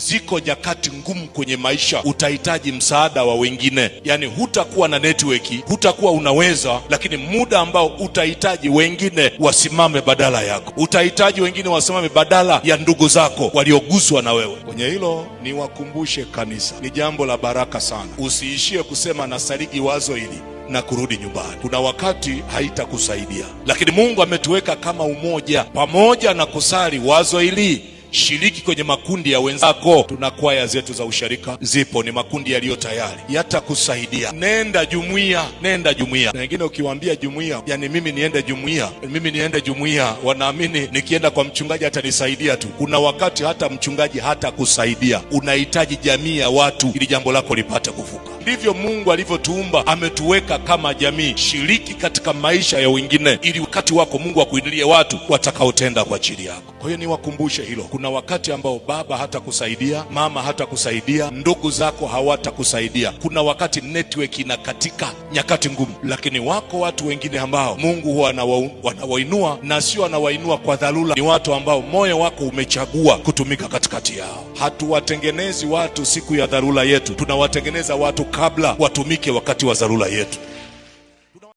Ziko nyakati ngumu kwenye maisha, utahitaji msaada wa wengine. Yaani hutakuwa na network, hutakuwa unaweza, lakini muda ambao utahitaji wengine wasimame badala yako, utahitaji wengine wasimame badala ya ndugu zako walioguswa na wewe. Kwenye hilo niwakumbushe kanisa, ni jambo la baraka sana. Usiishie kusema nasaligi wazo hili na kurudi nyumbani. Kuna wakati haitakusaidia, lakini Mungu ametuweka kama umoja. Pamoja na kusali wazo hili, shiriki kwenye makundi ya wenzako. Tuna kwaya zetu za usharika zipo, ni makundi yaliyo tayari, yatakusaidia. Nenda jumuiya, nenda jumuiya. Na wengine ukiwaambia jumuiya, yani mimi niende jumuiya, mimi niende jumuiya, wanaamini nikienda kwa mchungaji atanisaidia tu. Kuna wakati hata mchungaji hatakusaidia, unahitaji jamii ya watu ili jambo lako lipate kuvuka. Ndivyo Mungu alivyotuumba, ametuweka kama jamii. Shiriki katika maisha ya wengine, ili wakati wako Mungu akuinulie watu watakaotenda kwa ajili yako. Kwa hiyo niwakumbushe hilo. Kuna wakati ambao baba hatakusaidia, mama hatakusaidia, ndugu zako hawatakusaidia. Kuna wakati network inakatika, nyakati ngumu, lakini wako watu wengine ambao Mungu huwa anawainua, na sio anawainua kwa dharura. Ni watu ambao moyo wako umechagua kutumika katikati yao. Hatuwatengenezi watu siku ya dharura yetu, tunawatengeneza watu kabla watumike wakati wa dharura yetu.